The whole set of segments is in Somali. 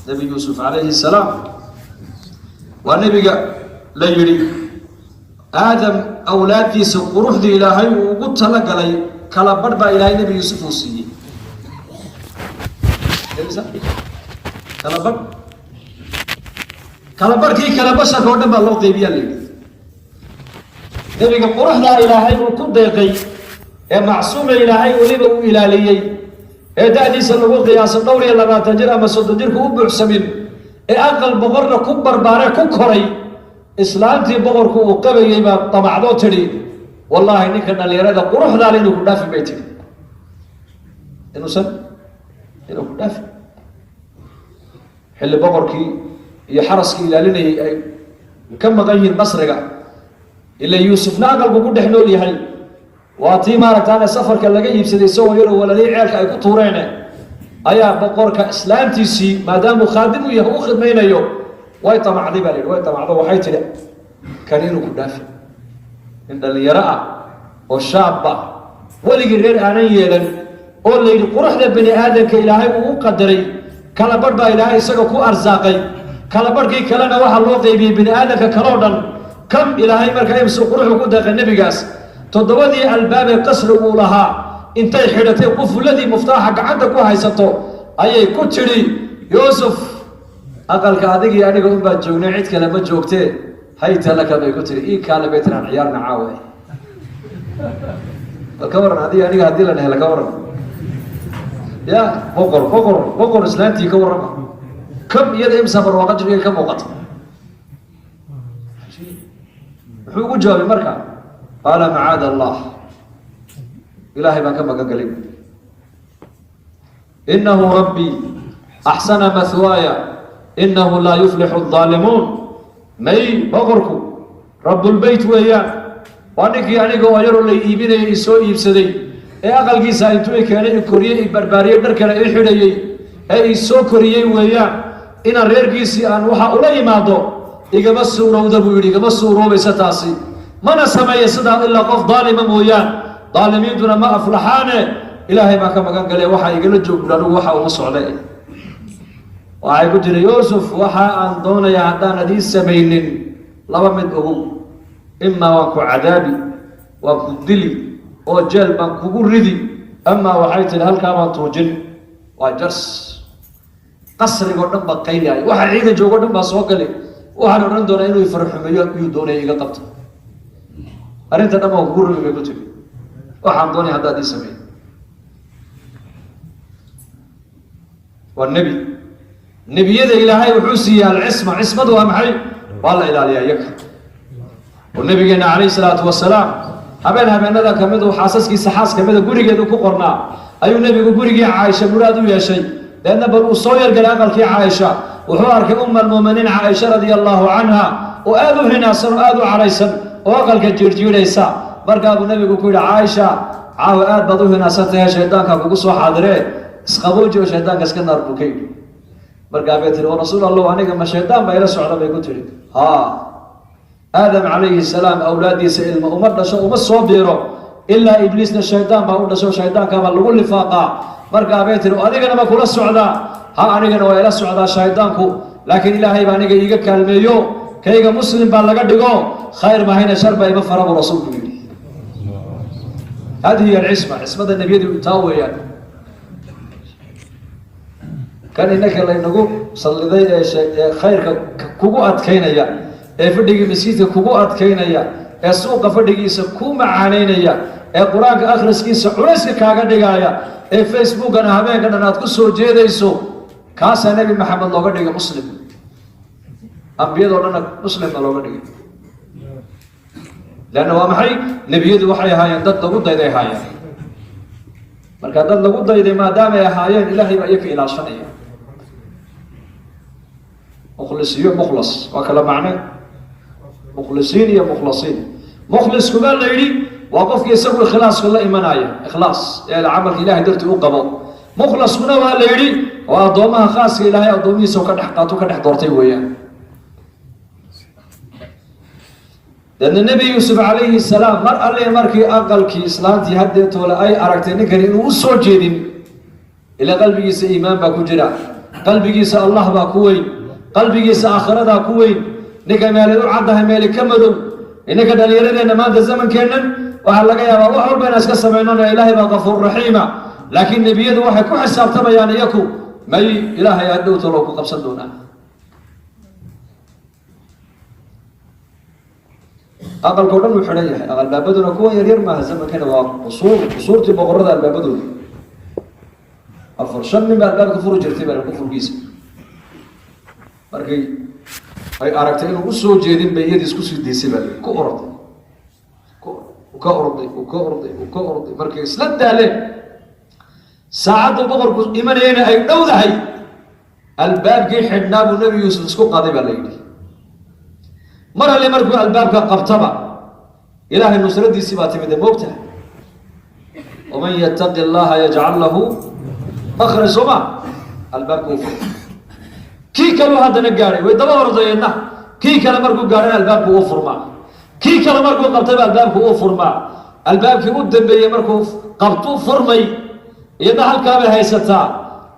Nebi Yuusuf calayhi salaam waa nebiga la yidhi Aadam awlaaddiisa quruxdii Ilaahay uu ugu talagalay kala badh baa Ilaahay Nebi Yuusuf uu siiyey. Imisa? Kala badh. Kala badhkii kale basharka oo dhan baa loo qeybiyaa la yidhi. Nebiga quruxdaa Ilaahay uu ku deeqay ee macsuuma Ilaahay weliba uu ilaaliyey ee da'diisa lagu qiyaaso dhowr iyo 20 jir ama 30 jirku u buuxsamin, ee aqal boqorna ku barbaare, ku koray, islaantii boqorku uu qabayay baa damacdoo tidhi: "Wallaahi, ninka dhallinyarada quruxdaale inuu ku dhaafin," bay tidhi, "inuusan inuu ku dhaafin." Xilli boqorkii iyo xaraskii ilaalinayay ay ka maqan yihiin qasriga, ila Yuusufna aqalku ku dhex nool yahay, waa tii maaragtaane safarka laga iibsaday isagoo yaroo walalii ceelka ay ku tuureene, ayaa boqorka islaantiisii, maadaamuu khaadim u yahay, u khidmaynayo, way damacday baa la yidhi. Way damacdo, waxay tidhi: "Kan inuu ku dhaafi, nin dhallinyaro ah oo shaabba, weligii reer aanan yeelan, oo la yidhi quruxda bani aadamka Ilaahay uu u qadaray kala badh baa Ilaahay isaga ku arsaaqay, kala badhkii kalena waxaa loo qeybiyey bani aadamka kaloo dhan. Kam Ilaahay markaa imsu quruxu ku deeqay nebigaas?" Toddobadii albaabee qasri uu lahaa intay xidhatay, qufuladii muftaaxa gacanta ku haysato, ayay ku tidhi: "Yuusuf, aqalka adigii aniga unbaa joognay, cid kale ma joogtee, hayta laka," bay ku tihi, "ii kaale," bay tihi, "aan ciyaarna caawa." Bal ka waran adiga aniga haddii la dhehela? Ka waran ya boqor, boqor, boqor islaantii? Ka warrama kam iyada imsa barwaaqa jirkeega ka muuqata? Muxuu ugu jawaabay marka? Qaala: "Macaada Allah, Ilaahay baan ka magan galay. Inahu rabbii axsana mathwaaya, inahu laa yuflixu الظaalimuun." May, boqorku rabbulbeyt weeyaan, waa ninkii aniga oo yaroo lay iibinayay isoo iibsaday, ee aqalkiisa intuu i keenay, i koriyey, i barbaariyey, dharkana i xidhayey, ee i soo koriyey weeyaan. Inaan reerkiisii aan waxa ula yimaado igama suurowda, buu yidhi, igama suuroobaysa taasi, mana sameeya sidaa ilaa qof daalima mooyaan, daalimiintuna ma aflaxaane. Ilaahay baan ka magan galay, waxaa igala joog buri, anigu waxa uma socde. Waxay ku tiri: "Yuusuf, waxa aan doonayaa haddaan adii samaynin, laba mid ogow: imaa waan ku cadaabi, waan ku dili oo jeel baan kugu ridi, amaa," waxay tihi, "halkaa baan tuujin." Waa jars, qasrigoo dhan baa qayliaya, waxa ciidan joogo dhan baa soo gali, waxaan odhan doonaa inuu ifarxumeeyo iyuu doonaya, iga qabto, arrinta dhan waan kugu rogi, bay ku tiri, "waxaan doonaya haddaad ii sameyn." Waa nebi. Nebiyada Ilaahay wuxuu siiyey alcisma. Cismadu waa maxay? Waa la ilaaliyaa iyaga. Oo nabigeena calayhi salaatu wasalaam habeen habeenada kamid uu xaasaskiisa xaas kamida gurigeedu ku qornaa ayuu nebigu gurigii Caaisha muraad u yeeshay. Deedna bal uu soo yargalay aqalkii Caaisha. Wuxuu arkay Umma almuuminiin Caaisha radia allahu canha oo aada u hinaasan oo aada u cadhaysan oo aqalka jiirjiidhaysa. Markaa buu nebigu ku yidhi: "Caaisha, caawa aad baad u hinaasan tahay, shaydaanka kugu soo xaadiree, isqabooji oo shaydaanka iska naar," buu ka yidhi. Markaa bay tihi: "Oo rasuul Allah, aniga ma shaydaan baa ila socda?" bay ku tihi. "Haa, Aadam calayhi salaam awlaaddiisa ilma uma dhasho, uma soo biiro ilaa Ibliisna shaydaan baa u dhasho, shaydaankaabaa lagu lifaaqaa." Markaa bay tihi: "Adigana ma kula socdaa?" "Ha, anigana waa ila socdaa shaydaanku, laakiin Ilaahay baa aniga iiga kaalmeeyo, kayga muslim baa laga dhigo, khayr mahayna shar baa ima fara," buu rasuulku yidhi. Hadihi hiya alcisma. Cismada nebiyadu taa weeyaan. Kan innaka laynagu salliday ee khayrka kugu adkaynaya, ee fadhigii masjidka kugu adkaynaya, ee suuqa fadhigiisa ku macaanaynaya, ee qur-aanka akhriskiisa culayska kaaga dhigaya, ee Facebookana habeenka dhan aad ku soo jeedayso, kaasaa Nebi Maxamed looga dhigay muslim, ambiyadoo dhanna muslimna looga dhigay. Leanna waa maxay? Nebiyadu waxay ahaayeen dad lagu dayday ahaayeen. Marka dad lagu dayday maadaamay ahaayeen, Ilaahay baa iyaka ilaashanaya. Mukhlis iyo mukhlas waa kala macne, mukhlisiin iyo mukhlasiin. Mukhlisku baa la yidhi Waa qofkii isagu ikhlaaska la imanaya, ikhlaas ee camalka Ilahay dartii u qabo. Mukhlaskuna waa la yidhi waa addoomaha khaaska Ilaahay addoomihiisa ka dhex qaato, ka dhex doortay weeyaan. Deedna Nebi Yuusuf calayhi salaam mar alle markii aqalkii islaantii haddeetoole ay aragtay ninkani inuu u soo jeedin, ila qalbigiisa iimaan baa ku jira, qalbigiisa Allah baa ku weyn, qalbigiisa aakhiradaa ku weyn. Ninka meelay u caddahay, meeli ka madow. Inanka dhallinyaradeenna maanta zamankeennan waxaa laga yaabaa wax walba inaan iska samaynona, Ilaahay baa kafuur raxiima, laakiin nebiyadu waxay ku xisaabtamayaan iyaku may Ilaahay hadhowta loo ku qabsan doonaa. Aqalka o dhan uu xidhan yahay, albaabaduna kuwan yaryar maaha zamankana, waa qusuur, qusuurtii boqorada albaabadooda 4 5 nin baa albaabka furi jirtay baa kufurkiisa. Markay ay aragtay inuu usoo jeedin bay iyadii isku sii daysay baa ku orday, ka orday, uu ka orday, uu ka orday. Markay isla daaleen, saacaddu boqorku imanayana ay dhowdahay, albaabkii xidhnaa buu Nebi Yuusuf isku qaaday baa la yidhi. Mar alle markuu albaabka qabtaba, Ilaahay nusradiisii baa timide, moogtaha, waman yattaqi Allaha yajcal lahu makhraj, soo ma? Albaabka uu furay, kii kaleu haddana gaadhay, way daba ordayeenna. Kii kale markuu gaadhana albaabku uu furmaa, kii kale markuu qabtayba albaabku uu furmaa. Albaabkii u dambeeyey markuu qabtu furmay, iyadna halkaabay haysataa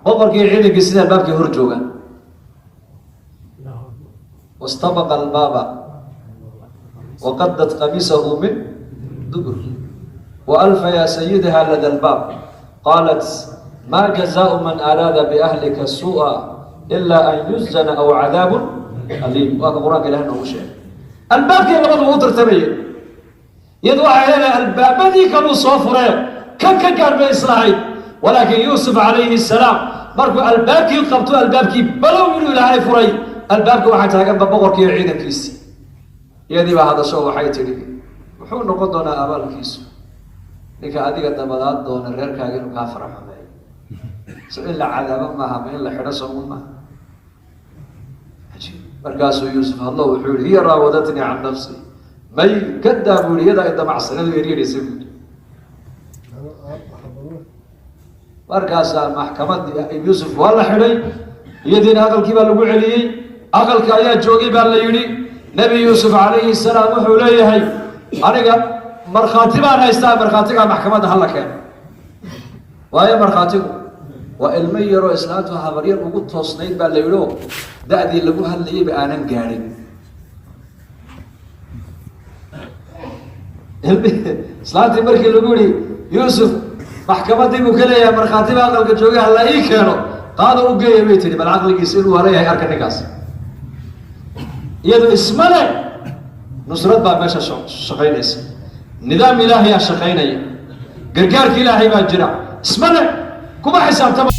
boqorkii ciidankii sida albaabkii hor joogaan. Wastabaqa albaaba waqadat qamiisahu min dubur waalfa yaa sayidaha lada albaab, qaalat ma jazaau man araada biahlika suu'a ila an yuzana aw cadaabun aliim. Waa ka Qur-aanka Ilahi noogu sheegay. Albaabkii labaduba u tartamayeen, iyadu waxay leedahay albaabadii kaluu soo furee kan ka gaar bay islahayd. Walaakin Yuusuf calayhi salaam markuu albaabkii qabto, albaabkii balow inuu Ilaahay furay, albaabka waxaa taaganba boqorkii iyo ciidankiisi. Iyadii baa hadasho, waxay tidhi muxuu noqon doonaa abaalkiisu ninka adiga dabadaad doona reerkaaga inuu kaa faraxumeeyo? So in la cadaabo maaha, ma in la xidho soomu maaha? Markaasuu Yuusuf hadlo, wuxuu yihi hiya raawadatnii can nafsi, may kadaa buu yihi, iyadaa idamacsanadu eryeraysa buu yihi. Markaasaa maxkamadii Yuusuf waa la xidhay, iyadiina aqalkii baa lagu celiyey. Aqalka ayaa joogay baa la yidhi. Nebi Yuusuf calayhi salaam wuxuu leeyahay aniga markhaati baan haystaa, markhaatigaa maxkamadda hala keeno. Waayo markhaatigu waa ilmo yaroo islaantu habaryar ugu toosnayd baa la yidhi, oo da-dii lagu hadlayayba aanan gaadhin. Islaantii markii lagu yihi Yuusuf maxkamadii buu ka leeyahay markhaati baa aqalka joogay hala ii keeno, qaada u geeya bay tihi, bal caqligiisa inuu haleeyahay arka ninkaas. Iyadu isma le nusrad baa meesha shaqaynaysa, nidaam Ilaahayaa shaqaynaya, gargaarka Ilaahay baa jira, isma le kuma xisaabtama.